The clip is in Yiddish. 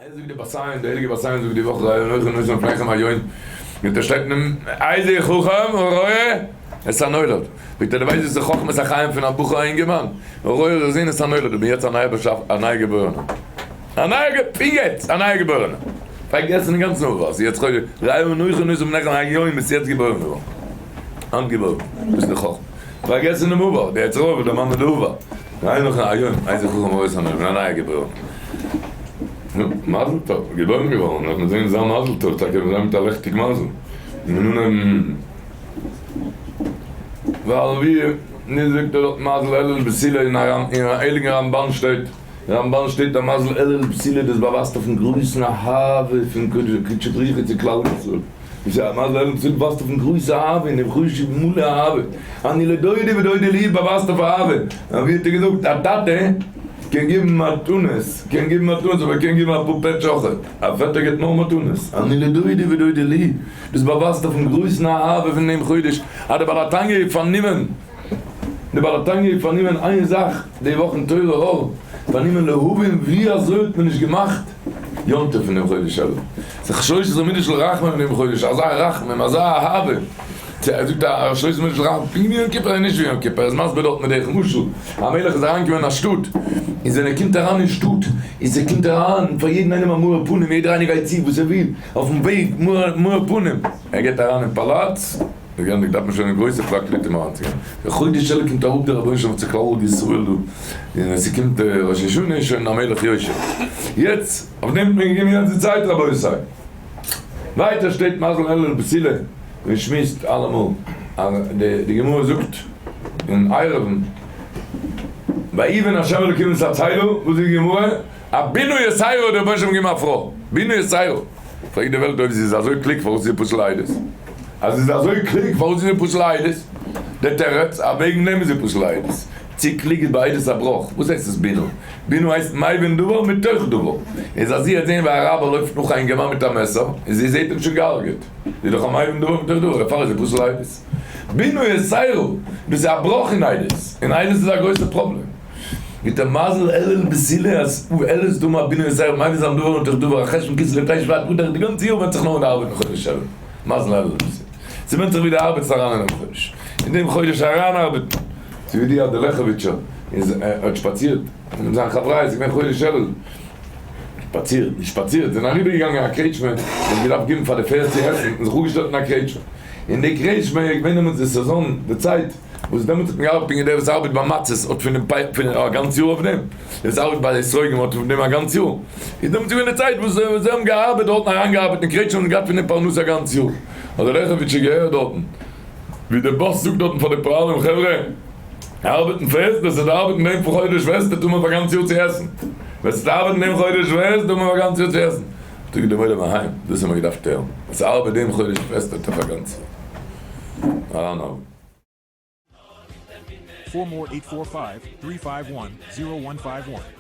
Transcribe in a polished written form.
ער זאגט די בת עין, די הייליגע בת עין זאגט די וואך ראה אנכי נותן לפניכם היום, מיט דער שטייט נעם איזה חכם הרואה את הנולד, זאגט ער די ווייסט וואס איז חכמת החיים פון א בחור א אינגערמאן, הרואה זאל זעהן את הנולד, איך בין יעצט א נייער באשאף א נייער געבוירענער, א נייער גע פון יעצט א נייער געבוירענער, פארגעסן אינגאנצן אויף וואס יעצט חודש, ראה אנכי נותן לפניכם היום ביסט יעצט געבוירן געווארן, היינט געבוירן, דאס איז די חכמה, פארגעסן דעם עבר, די יצר הרע וואס דערמאנט די עבר. גיי נאך א יום, איזהו חכם הרואה את הנולד, א נייע געבוירן. נו, מזל טוב, געבוירן געווארן, לאמיר זען זיין מזל טוב, טאקע וועט זיין מיט א לעכטיג מזל. און אנהייבן, ווייל ווי נישט זאגט ער דארט מזל אלול בתולה אין א הייליגן רמבן שטייט, רמבן שטייט אז מזל אלול בתולה דאס באווייזט אויפן גרויסן אהבה פון קודשא בריך הוא צו כלל ישראל. איז א מזל אלול בתולה באווייזט אויפן גרויסע אהבה און דעם חודש איז מלא אהבה, אני לדודי ודודי לי באווייזט אויף אהבה, און ווי האט ער געזאגט א טאטע קען גיבן מתנות, קען גיבן מתנות אבער קען גיבן אפאר פעטש אויכעט, א פעטער גיבט נאר מתנות, אני לדודי ודודי לי, דאס באווייזט אויפן גרויסן אהבה פון דעם חודש, אז דער בעל התניא איז פארנומען, דער בעל התניא איז פארנומען איין זאך די וואך אין תורה אור, פארנומען להבין ווי אזוי האט מען נישט געמאכט יום טוב פון דעם חודש אלול, זיך שלש עשרה מידות של רחמים אין דעם חודש, אזא רחמים, אזא אהבה, צו ער זאגט א שלש עשרה מידות של רחמים, פונקט ווי יום כיפור איז נישט ווי יום כיפור, ער איז מסביר דארט מיט דרך משל, א מלך איז אריינגעקומען אין א שטאט, איז ווען ער קומט אריין אין שטאט, איז ער קומט אריין פאר יעדן איינעם א מאור פנים, יעדער איינער גייט צו וואס ער וויל, אויפן וועג מאור פנים, ער גייט אריין אין פאלאץ, געענדיגט דארף מען שוין אין גרויסע פרקליטים אריינצוגיין. די חודש אלול קומט אראפ דער רבונו של עולם צו כלל ישראל דא, און ווען ס'קומט ראש השנה איז שוין המלך יושב. יעצט, אויף דעם האט מען געגעבן יעצט די צייט רבותי. ווייטער שטייט מזל אלול בתולה, מען שמועסט אלעמאל אז די גמרא זאגט אין עירובין, ויבן ה' אלוקים את הצלע, וואס זאגט די גמרא? א בינה יתירה האט דער רבונו של עולם געגעבן א פרוי, בינה יתירה. פרעגט די וועלט אויב זי איז אזוי קלוג פארוואס איז זי פסול לעדות? אז זי איז אזוי קלוג פארוואס איז זי פסול לעדות? דער תירוץ, אז וועגן דעם איז זי פסול לעדות. צו קלוג איז ביי עדות א בראך. וואס הייסט עס בינה? בינה הייסט מבין דבר מתוך דבר. איז אז זי העט זען ווי א אראבער לויפט נאך א אינגערמאן מיט א מעסער, און זי זעט אים שוין געהארגעט. זי איז דאך א מבין דבר מתוך דבר, דערפאר איז זי פסול לעדות. בינה יתירה, דאס איז א בראך אין עדות. און עדות איז א גרויסע פראבלעם. מיט דער מזל אלול בתולה אז אלול איז דא מה בינה יתירה מבין זיין דבר מתוך דבר א חשבון כסלו תשפ ו אדער די גאנצע יאר ווענדט זיך נאר אין די ארבעט אין חודש אלול מזל אלול בתולה ס'ווענדט זיך ווי די ארבעטסט אריין אינעם חודש אין דעם חודש אריין ארבעטן ס'איז ווי די אז די לעכעוויטשער איז האט שפאצירט מיט זיין חברה איז געווען חודש אלול שפאצירט נישט שפאצירט זענען אריבער געגאנגען א קרעטשמע און געדארפט גיבן פאר די פערד צו עסן און זיך אפגעשטעלט אין א קרעטשמע אין די קרעטשמע איז געווען דעמאלטס די סעזאן די צייט וואס דעמאלטס האט מען געארבעט פונקט דער וואס ארבעט ביי מצות האט פון דעם פיי פון א גאנץ יאר אויף דעם, דער וואס ארבעט ביי אתרוגים האט פון דעם א גאנץ יאר, איז דעמאלטס געווען די צייט וואס זיי האבן געארבעט דארטן אריינגעארבעט אין קרעטשמע און געהאט פון דעם פרנסה א גאנץ יאר, האט דער לעכעוויטשער געהערט דארטן ווי דער באס זאגט דארטן פאר די פועלים חברה ארבעטן פעסט, וועסטו ארבעטן דעם חודש וועסטו האבן פאר גאנץ יאר צו עסן, וועסטו ארבעטן דעם חודש וועסטו האבן פאר גאנץ יאר צו עסן, האט ער געזאגט דעם עולם אהיים, דאס האט מען געדארפט הערן, וועסט ארבעט דעם חודש וועסטו האבן פאר גאנץ יאר, אריינארבעטן. 4 more 845 351 0151.